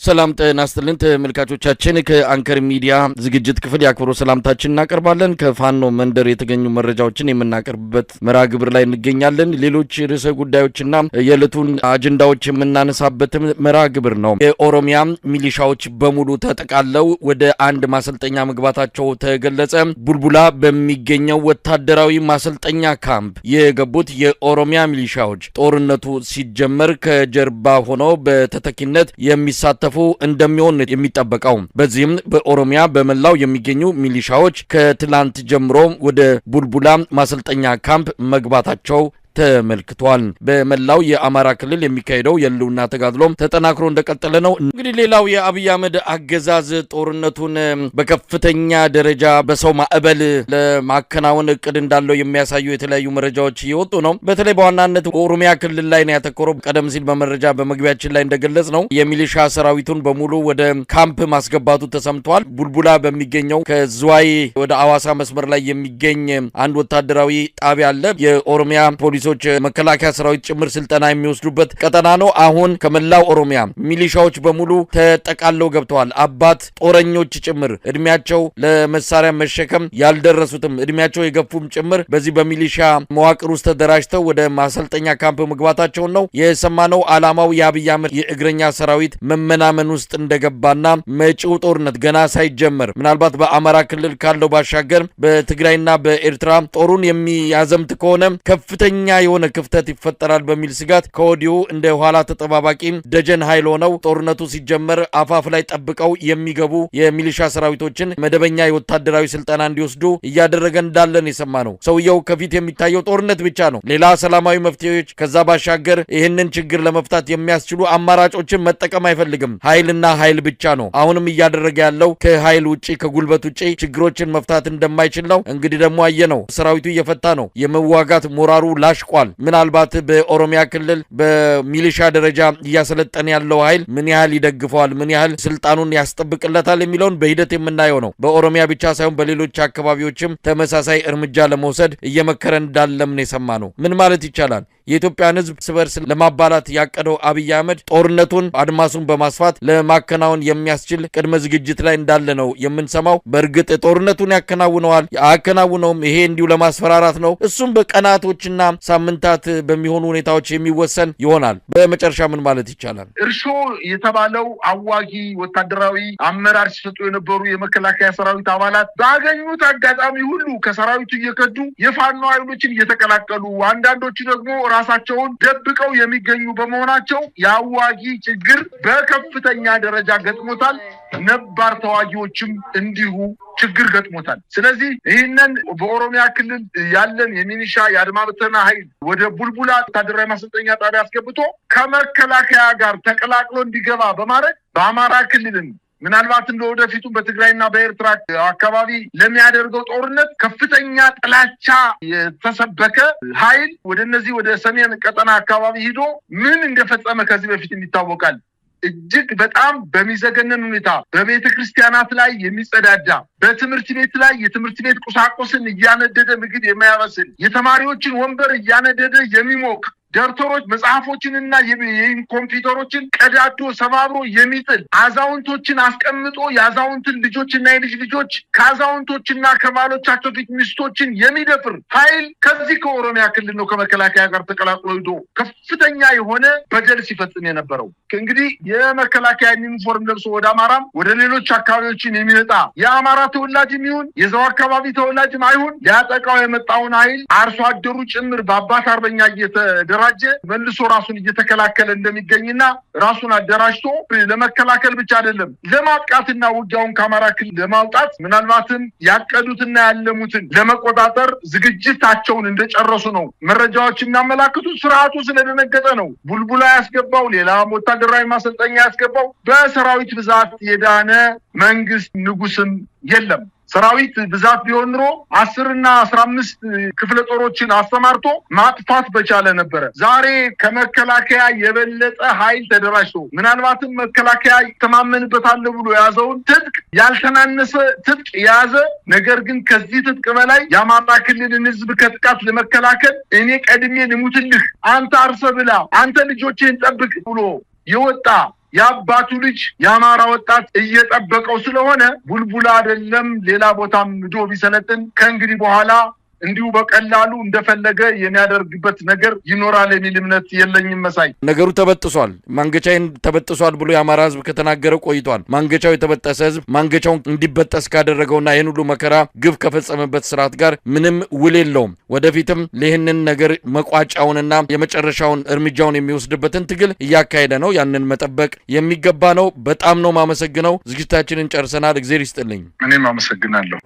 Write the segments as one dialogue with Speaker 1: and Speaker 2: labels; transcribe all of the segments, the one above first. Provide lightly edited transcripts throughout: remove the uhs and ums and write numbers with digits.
Speaker 1: ሰላም ጤና ይስጥልን ተመልካቾቻችን፣ ከአንከር ሚዲያ ዝግጅት ክፍል የአክብሮት ሰላምታችን እናቀርባለን። ከፋኖ መንደር የተገኙ መረጃዎችን የምናቀርብበት መርሃ ግብር ላይ እንገኛለን። ሌሎች ርዕሰ ጉዳዮችና የዕለቱን አጀንዳዎች የምናነሳበትም መርሃ ግብር ነው። የኦሮሚያ ሚሊሻዎች በሙሉ ተጠቃለው ወደ አንድ ማሰልጠኛ መግባታቸው ተገለጸ። ቡልቡላ በሚገኘው ወታደራዊ ማሰልጠኛ ካምፕ የገቡት የኦሮሚያ ሚሊሻዎች ጦርነቱ ሲጀመር ከጀርባ ሆነው በተተኪነት የሚሳተፉ እንደሚሆን የሚጠበቀው። በዚህም በኦሮሚያ በመላው የሚገኙ ሚሊሻዎች ከትላንት ጀምሮ ወደ ቡልቡላ ማሰልጠኛ ካምፕ መግባታቸው ተመልክቷል። በመላው የአማራ ክልል የሚካሄደው የህልውና ተጋድሎም ተጠናክሮ እንደቀጠለ ነው። እንግዲህ ሌላው የአብይ አህመድ አገዛዝ ጦርነቱን በከፍተኛ ደረጃ በሰው ማዕበል ለማከናወን እቅድ እንዳለው የሚያሳዩ የተለያዩ መረጃዎች እየወጡ ነው። በተለይ በዋናነት ኦሮሚያ ክልል ላይ ነው ያተኮረው። ቀደም ሲል በመረጃ በመግቢያችን ላይ እንደገለጽ ነው የሚሊሻ ሰራዊቱን በሙሉ ወደ ካምፕ ማስገባቱ ተሰምቷል። ቡልቡላ በሚገኘው ከዝዋይ ወደ አዋሳ መስመር ላይ የሚገኝ አንድ ወታደራዊ ጣቢያ አለ። የኦሮሚያ ፖሊሶች፣ መከላከያ ሰራዊት ጭምር ስልጠና የሚወስዱበት ቀጠና ነው። አሁን ከመላው ኦሮሚያ ሚሊሻዎች በሙሉ ተጠቃለው ገብተዋል። አባት ጦረኞች ጭምር፣ እድሜያቸው ለመሳሪያ መሸከም ያልደረሱትም፣ እድሜያቸው የገፉም ጭምር በዚህ በሚሊሻ መዋቅር ውስጥ ተደራጅተው ወደ ማሰልጠኛ ካምፕ መግባታቸውን ነው የሰማነው። ዓላማው የአብይ አህመድ የእግረኛ ሰራዊት መመናመን ውስጥ እንደገባና መጪው ጦርነት ገና ሳይጀመር ምናልባት በአማራ ክልል ካለው ባሻገር በትግራይና በኤርትራ ጦሩን የሚያዘምት ከሆነ ከፍተኛ የሆነ ክፍተት ይፈጠራል በሚል ስጋት ከወዲሁ እንደ ኋላ ተጠባባቂ ደጀን ኃይል ሆነው ጦርነቱ ሲጀመር አፋፍ ላይ ጠብቀው የሚገቡ የሚሊሻ ሰራዊቶችን መደበኛ የወታደራዊ ስልጠና እንዲወስዱ እያደረገ እንዳለን የሰማ ነው። ሰውየው ከፊት የሚታየው ጦርነት ብቻ ነው። ሌላ ሰላማዊ መፍትሄዎች፣ ከዛ ባሻገር ይህንን ችግር ለመፍታት የሚያስችሉ አማራጮችን መጠቀም አይፈልግም። ኃይልና ኃይል ብቻ ነው። አሁንም እያደረገ ያለው ከኃይል ውጪ፣ ከጉልበት ውጪ ችግሮችን መፍታት እንደማይችል ነው። እንግዲህ ደግሞ አየ ነው፣ ሰራዊቱ እየፈታ ነው። የመዋጋት ሞራሩ ላሽቋል። ምናልባት በኦሮሚያ ክልል በሚሊሻ ደረጃ እያሰለጠነ ያለው ኃይል ምን ያህል ይደግፈዋል፣ ምን ያህል ስልጣኑን ያስጠብቅለታል የሚለውን በሂደት የምናየው ነው። በኦሮሚያ ብቻ ሳይሆን በሌሎች አካባቢዎችም ተመሳሳይ እርምጃ ለመውሰድ እየመከረ እንዳለም ነው የሰማ ነው። ምን ማለት ይቻላል? የኢትዮጵያን ሕዝብ እርስ በርስ ለማባላት ያቀደው አብይ አህመድ ጦርነቱን አድማሱን በማስፋት ለማከናወን የሚያስችል ቅድመ ዝግጅት ላይ እንዳለ ነው የምንሰማው። በእርግጥ ጦርነቱን ያከናውነዋል አያከናውነውም፣ ይሄ እንዲሁ ለማስፈራራት ነው። እሱም በቀናቶችና ሳምንታት በሚሆኑ ሁኔታዎች የሚወሰን ይሆናል። በመጨረሻ ምን ማለት ይቻላል?
Speaker 2: እርሾ የተባለው አዋጊ ወታደራዊ አመራር ሲሰጡ የነበሩ የመከላከያ ሰራዊት አባላት ባገኙት አጋጣሚ ሁሉ ከሰራዊቱ እየከዱ የፋኖ ኃይሎችን እየተቀላቀሉ፣ አንዳንዶቹ ደግሞ ራሳቸውን ደብቀው የሚገኙ በመሆናቸው የአዋጊ ችግር በከፍተኛ ደረጃ ገጥሞታል። ነባር ተዋጊዎችም እንዲሁ ችግር ገጥሞታል። ስለዚህ ይህንን በኦሮሚያ ክልል ያለን የሚኒሻ የአድማ ብተና ኃይል ወደ ቡልቡላ ወታደራዊ ማሰልጠኛ ጣቢያ አስገብቶ ከመከላከያ ጋር ተቀላቅሎ እንዲገባ በማድረግ በአማራ ክልልም ምናልባትም ለወደፊቱ በትግራይና በኤርትራ አካባቢ ለሚያደርገው ጦርነት ከፍተኛ ጥላቻ የተሰበከ ኃይል ወደ እነዚህ ወደ ሰሜን ቀጠና አካባቢ ሂዶ ምን እንደፈጸመ ከዚህ በፊት ይታወቃል። እጅግ በጣም በሚዘገንን ሁኔታ በቤተ ክርስቲያናት ላይ የሚጸዳዳ፣ በትምህርት ቤት ላይ የትምህርት ቤት ቁሳቁስን እያነደደ ምግብ የማያበስል፣ የተማሪዎችን ወንበር እያነደደ የሚሞቅ፣ ደብተሮች መጽሐፎችንና ኮምፒውተሮችን ቀዳዶ ሰባብሮ የሚጥል፣ አዛውንቶችን አስቀምጦ የአዛውንትን ልጆችና የልጅ ልጆች ከአዛውንቶችና ከባሎቻቸው ፊት ሚስቶችን የሚደፍር ኃይል ከዚህ ከኦሮሚያ ክልል ነው ከመከላከያ ጋር ተቀላቅሎ ሂዶ ከፍተኛ የሆነ በደል ሲፈጽም የነበረው። እንግዲህ የመከላከያ ዩኒፎርም ለብሶ ወደ አማራም ወደ ሌሎች አካባቢዎችን የሚመጣ የአማራ ተወላጅም ይሁን የዛው አካባቢ ተወላጅም አይሁን ሊያጠቃው የመጣውን ኃይል አርሶ አደሩ ጭምር በአባት አርበኛ እየተደራጀ መልሶ ራሱን እየተከላከለ እንደሚገኝና ራሱን አደራጅቶ ለመከላከል ብቻ አይደለም፣ ለማጥቃትና ውጊያውን ከአማራ ክልል ለማውጣት ምናልባትም ያቀዱትና ያለሙትን ለመቆጣጠር ዝግጅታቸውን እንደጨረሱ ነው መረጃዎች የሚያመላክቱት። ስርዓቱ ስለደነገጠ ነው ቡልቡላ ያስገባው፣ ሌላ ወታደራዊ ማሰልጠኛ ያስገባው። በሰራዊት ብዛት የዳነ መንግስት ንጉስም የለም። ሰራዊት ብዛት ቢሆን ኑሮ 10ና 15 ክፍለ ጦሮችን አሰማርቶ ማጥፋት በቻለ ነበረ። ዛሬ ከመከላከያ የበለጠ ኃይል ተደራጅቶ ምናልባትም መከላከያ ይተማመንበታል ብሎ የያዘውን ትጥቅ ያልተናነሰ ትጥቅ የያዘ፣ ነገር ግን ከዚህ ትጥቅ በላይ የአማራ ክልልን ህዝብ ከጥቃት ለመከላከል እኔ ቀድሜ ልሙትልህ፣ አንተ አርሰህ ብላ፣ አንተ ልጆችህን ጠብቅ ብሎ የወጣ የአባቱ ልጅ የአማራ ወጣት እየጠበቀው ስለሆነ ቡልቡላ አይደለም ሌላ ቦታም ሄዶ ቢሰለጥን ከእንግዲህ በኋላ እንዲሁ በቀላሉ እንደፈለገ የሚያደርግበት ነገር ይኖራል የሚል እምነት የለኝም። መሳይ፣
Speaker 1: ነገሩ ተበጥሷል። ማንገቻይን ተበጥሷል ብሎ የአማራ ህዝብ ከተናገረ ቆይቷል። ማንገቻው የተበጠሰ ህዝብ ማንገቻውን እንዲበጠስ ካደረገውና ይህን ሁሉ መከራ ግፍ ከፈጸመበት ስርዓት ጋር ምንም ውል የለውም። ወደፊትም ይህንን ነገር መቋጫውንና የመጨረሻውን እርምጃውን የሚወስድበትን ትግል እያካሄደ ነው። ያንን መጠበቅ የሚገባ ነው። በጣም ነው ማመሰግነው። ዝግጅታችንን ጨርሰናል። እግዜር ይስጥልኝ።
Speaker 2: እኔም አመሰግናለሁ።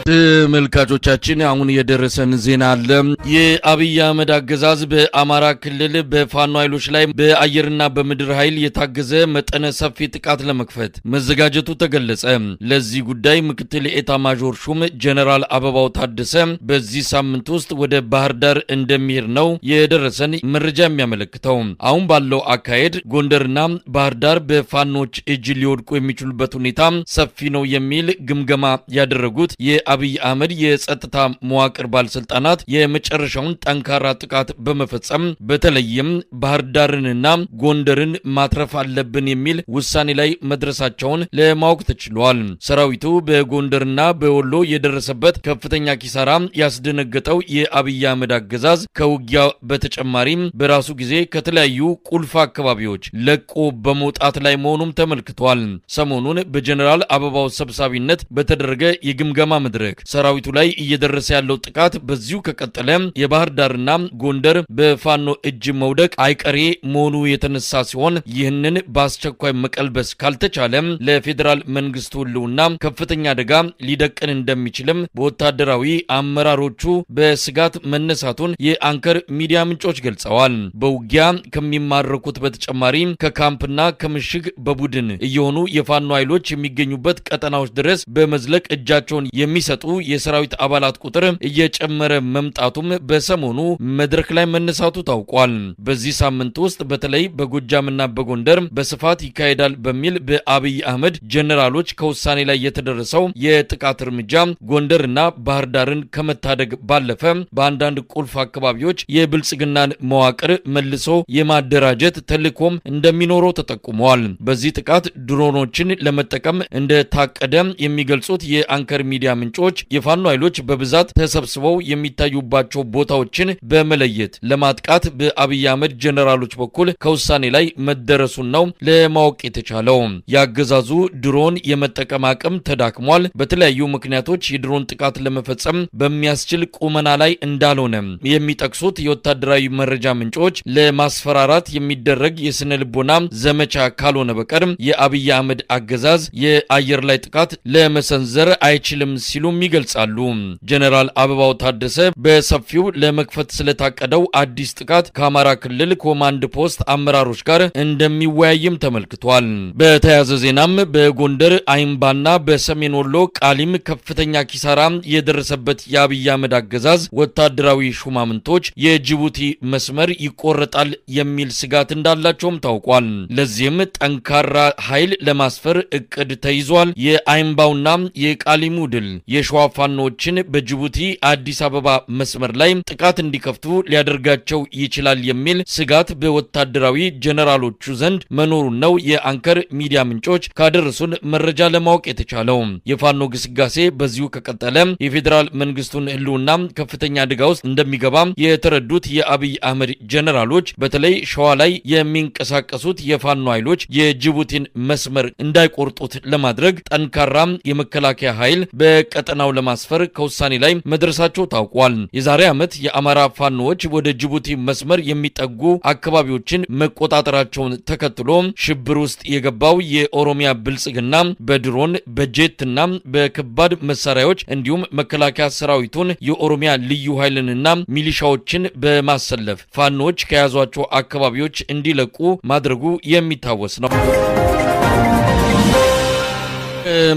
Speaker 1: ተመልካቾቻችን፣ አሁን የደረሰን ዜና አለ። የአብይ አህመድ አገዛዝ በአማራ ክልል በፋኖ ኃይሎች ላይ በአየርና በምድር ኃይል የታገዘ መጠነ ሰፊ ጥቃት ለመክፈት መዘጋጀቱ ተገለጸ። ለዚህ ጉዳይ ምክትል ኤታ ማዦር ሹም ጀነራል አበባው ታደሰ በዚህ ሳምንት ውስጥ ወደ ባህር ዳር እንደሚሄድ ነው የደረሰን መረጃ የሚያመለክተው። አሁን ባለው አካሄድ ጎንደርና ባህር ዳር በፋኖች እጅ ሊወድቁ የሚችሉበት ሁኔታ ሰፊ ነው የሚል ግምገማ ያደረጉት የአብይ አህመድ የጸጥታ መዋቅር ባለስልጣናት የመጨረሻውን ጠንካራ ጥቃት በመፈጸም በተለይም ባህር ዳርንና ጎንደርን ማትረፍ አለብን የሚል ውሳኔ ላይ መድረሳቸውን ለማወቅ ተችሏል። ሰራዊቱ በጎንደርና በወሎ የደረሰበት ከፍተኛ ኪሳራ ያስደነገጠው የአብይ አህመድ አገዛዝ ከውጊያ በተጨማሪም በራሱ ጊዜ ከተለያዩ ቁልፍ አካባቢዎች ለቆ በመውጣት ላይ መሆኑም ተመልክቷል። ሰሞኑን በጀኔራል አበባው ሰብሳቢነት በተደረገ የግምገማ መድረክ ሰራዊቱ ላይ እየደረሰ ያለው ጥቃት በዚሁ ከቀጠለ የባህር ዳርና ጎንደር በፋኖ እጅ መውደቅ አይቀሬ መሆኑ የተነሳ ሲሆን፣ ይህንን በአስቸኳይ መቀልበስ ካልተቻለ ለፌዴራል መንግስቱ ሕልውና ከፍተኛ አደጋ ሊደቅን እንደሚችልም በወታደራዊ አመራሮቹ በስጋት መነሳቱን የአንከር ሚዲያ ምንጮች ገልጸዋል። በውጊያ ከሚማረኩት በተጨማሪ ከካምፕና ከምሽግ በቡድን እየሆኑ የፋኖ ኃይሎች የሚገኙበት ቀጠናዎች ድረስ በመዝለቅ እጃቸውን የሚሰጡ የሰራዊት አባላት ቁጥር እየጨመረ መምጣቱም በሰሞኑ መድረክ ላይ መነሳቱ ታውቋል። በዚህ ሳምንት ውስጥ በተለይ በጎጃምና በጎንደር በስፋት ይካሄዳል በሚል በአብይ አህመድ ጀነራሎች ከውሳኔ ላይ የተደረሰው የጥቃት እርምጃ ጎንደርና ባህር ዳርን ከመታደግ ባለፈ በአንዳንድ ቁልፍ አካባቢዎች የብልጽግናን መዋቅር መልሶ የማደራጀት ተልዕኮም እንደሚኖረው ተጠቁመዋል። በዚህ ጥቃት ድሮኖችን ለመጠቀም እንደታቀደ የሚገልጹት የአንከር ሚዲያ ምንጮች የፋኖ ኃይሎች በብዛት ተሰብስበው የሚታዩባቸው ቦታዎችን በመለየት ለማጥቃት በአብይ አህመድ ጀነራሎች በኩል ከውሳኔ ላይ መደረሱን ነው ለማወቅ የተቻለው። የአገዛዙ ድሮን የመጠቀም አቅም ተዳክሟል። በተለያዩ ምክንያቶች የድሮን ጥቃት ለመፈጸም በሚያስችል ቁመና ላይ እንዳልሆነ የሚጠቅሱት የወታደራዊ መረጃ ምንጮች ለማስፈራራት የሚደረግ የስነ ልቦና ዘመቻ ካልሆነ በቀር የአብይ አህመድ አገዛዝ የአየር ላይ ጥቃት ለመሰንዘር አይችልም ሲሉም ይገልጻሉ። ጀነራል አበባው ታደሰ በሰፊው ለመክፈት ስለታቀደው አዲስ ጥቃት ከአማራ ክልል ኮማንድ ፖስት አመራሮች ጋር እንደሚወያይም ተመልክቷል። በተያያዘ ዜናም በጎንደር አይምባና በሰሜን ወሎ ቃሊም ከፍተኛ ኪሳራ የደረሰበት የአብይ አህመድ አገዛዝ ወታደራዊ ሹማምንቶች የጅቡቲ መስመር ይቆረጣል የሚል ስጋት እንዳላቸውም ታውቋል። ለዚህም ጠንካራ ኃይል ለማስፈር እቅድ ተይዟል። የአይምባውና የቃሊሙ ድል የሸዋ ፋኖዎችን በጅቡቲ አዲስ አበባ መስመር ላይ ጥቃት እንዲከፍቱ ሊያደርጋቸው ይችላል የሚል ስጋት በወታደራዊ ጀነራሎቹ ዘንድ መኖሩን ነው የአንከር ሚዲያ ምንጮች ካደረሱን መረጃ ለማወቅ የተቻለው። የፋኖ ግስጋሴ በዚሁ ከቀጠለ የፌዴራል መንግስቱን ሕልውና ከፍተኛ አደጋ ውስጥ እንደሚገባ የተረዱት የአብይ አህመድ ጀነራሎች በተለይ ሸዋ ላይ የሚንቀሳቀሱት የፋኖ ኃይሎች የጅቡቲን መስመር እንዳይቆርጡት ለማድረግ ጠንካራ የመከላከያ ኃይል በቀጠናው ለማስፈር ከውሳኔ ላይ መድረሳቸው ታውቋል። የዛሬ ዓመት የአማራ ፋኖዎች ወደ ጅቡቲ መስመር የሚጠጉ አካባቢዎችን መቆጣጠራቸውን ተከትሎ ሽብር ውስጥ የገባው የኦሮሚያ ብልጽግና በድሮን፣ በጄትና በከባድ መሳሪያዎች እንዲሁም መከላከያ ሰራዊቱን፣ የኦሮሚያ ልዩ ኃይልንና ሚሊሻዎችን በማሰለፍ ፋኖዎች ከያዟቸው አካባቢዎች እንዲለቁ ማድረጉ የሚታወስ ነው።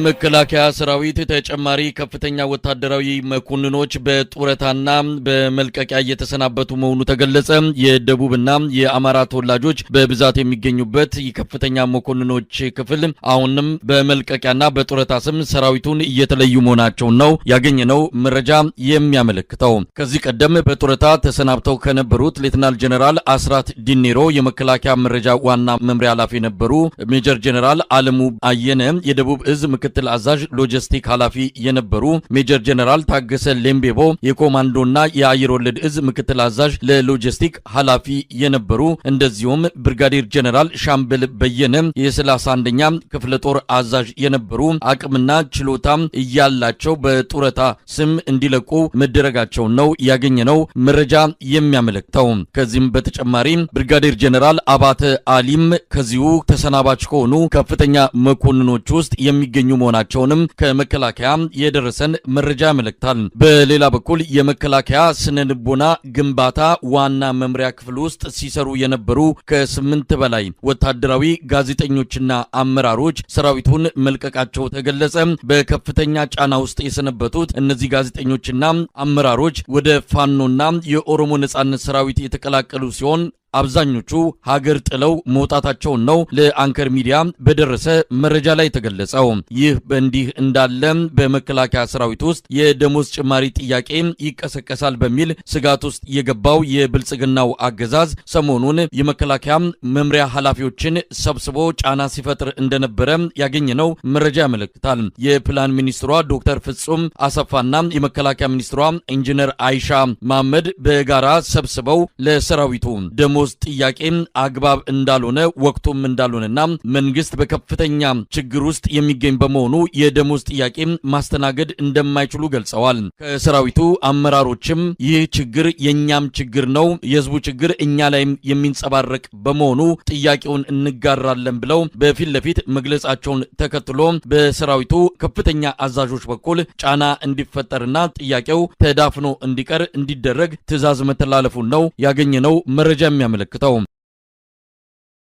Speaker 1: መከላከያ ሰራዊት ተጨማሪ ከፍተኛ ወታደራዊ መኮንኖች በጡረታና በመልቀቂያ እየተሰናበቱ መሆኑ ተገለጸ። የደቡብና የአማራ ተወላጆች በብዛት የሚገኙበት የከፍተኛ መኮንኖች ክፍል አሁንም በመልቀቂያና በጡረታ ስም ሰራዊቱን እየተለዩ መሆናቸውን ነው ያገኘነው መረጃ የሚያመለክተው። ከዚህ ቀደም በጡረታ ተሰናብተው ከነበሩት ሌተናል ጀነራል አስራት ዲኔሮ የመከላከያ መረጃ ዋና መምሪያ ኃላፊ የነበሩ፣ ሜጀር ጀነራል አለሙ አየነ የደቡብ እዝ ምክትል አዛዥ ሎጂስቲክ ኃላፊ የነበሩ፣ ሜጀር ጀነራል ታገሰ ሌምቤቦ የኮማንዶና የአየር ወለድ እዝ ምክትል አዛዥ ለሎጂስቲክ ኃላፊ የነበሩ፣ እንደዚሁም ብርጋዴር ጀነራል ሻምበል በየነ የ31ኛ ክፍለ ጦር አዛዥ የነበሩ አቅምና ችሎታ እያላቸው በጡረታ ስም እንዲለቁ መደረጋቸውን ነው ያገኘነው መረጃ የሚያመለክተው። ከዚህም በተጨማሪ ብርጋዴር ጀነራል አባተ አሊም ከዚሁ ተሰናባች ከሆኑ ከፍተኛ መኮንኖች ውስጥ የሚገኙ መሆናቸውንም ከመከላከያ የደረሰን መረጃ ያመለክታል። በሌላ በኩል የመከላከያ ስነ ልቦና ግንባታ ዋና መምሪያ ክፍል ውስጥ ሲሰሩ የነበሩ ከ8 በላይ ወታደራዊ ጋዜጠኞችና አመራሮች ሰራዊቱን መልቀቃቸው ተገለጸ። በከፍተኛ ጫና ውስጥ የሰነበቱት እነዚህ ጋዜጠኞችና አመራሮች ወደ ፋኖና የኦሮሞ ነጻነት ሰራዊት የተቀላቀሉ ሲሆን አብዛኞቹ ሀገር ጥለው መውጣታቸውን ነው ለአንከር ሚዲያ በደረሰ መረጃ ላይ ተገለጸው። ይህ በእንዲህ እንዳለ በመከላከያ ሰራዊት ውስጥ የደሞዝ ጭማሪ ጥያቄ ይቀሰቀሳል በሚል ስጋት ውስጥ የገባው የብልጽግናው አገዛዝ ሰሞኑን የመከላከያ መምሪያ ኃላፊዎችን ሰብስቦ ጫና ሲፈጥር እንደነበረ ያገኘነው መረጃ ያመለክታል። የፕላን ሚኒስትሯ ዶክተር ፍጹም አሰፋና የመከላከያ ሚኒስትሯ ኢንጂነር አይሻ መሐመድ በጋራ ሰብስበው ለሰራዊቱ ደሞዝ ጥያቄ አግባብ እንዳልሆነ፣ ወቅቱም እንዳልሆነና መንግስት በከፍተኛ ችግር ውስጥ የሚገኝ በመሆኑ የደሞዝ ጥያቄ ማስተናገድ እንደማይችሉ ገልጸዋል። ከሰራዊቱ አመራሮችም ይህ ችግር የኛም ችግር ነው፣ የህዝቡ ችግር እኛ ላይም የሚንጸባረቅ በመሆኑ ጥያቄውን እንጋራለን ብለው በፊት ለፊት መግለጻቸውን ተከትሎ በሰራዊቱ ከፍተኛ አዛዦች በኩል ጫና እንዲፈጠርና ጥያቄው ተዳፍኖ እንዲቀር እንዲደረግ ትዕዛዝ መተላለፉን ነው ያገኘነው መረጃ የሚያመለክተው።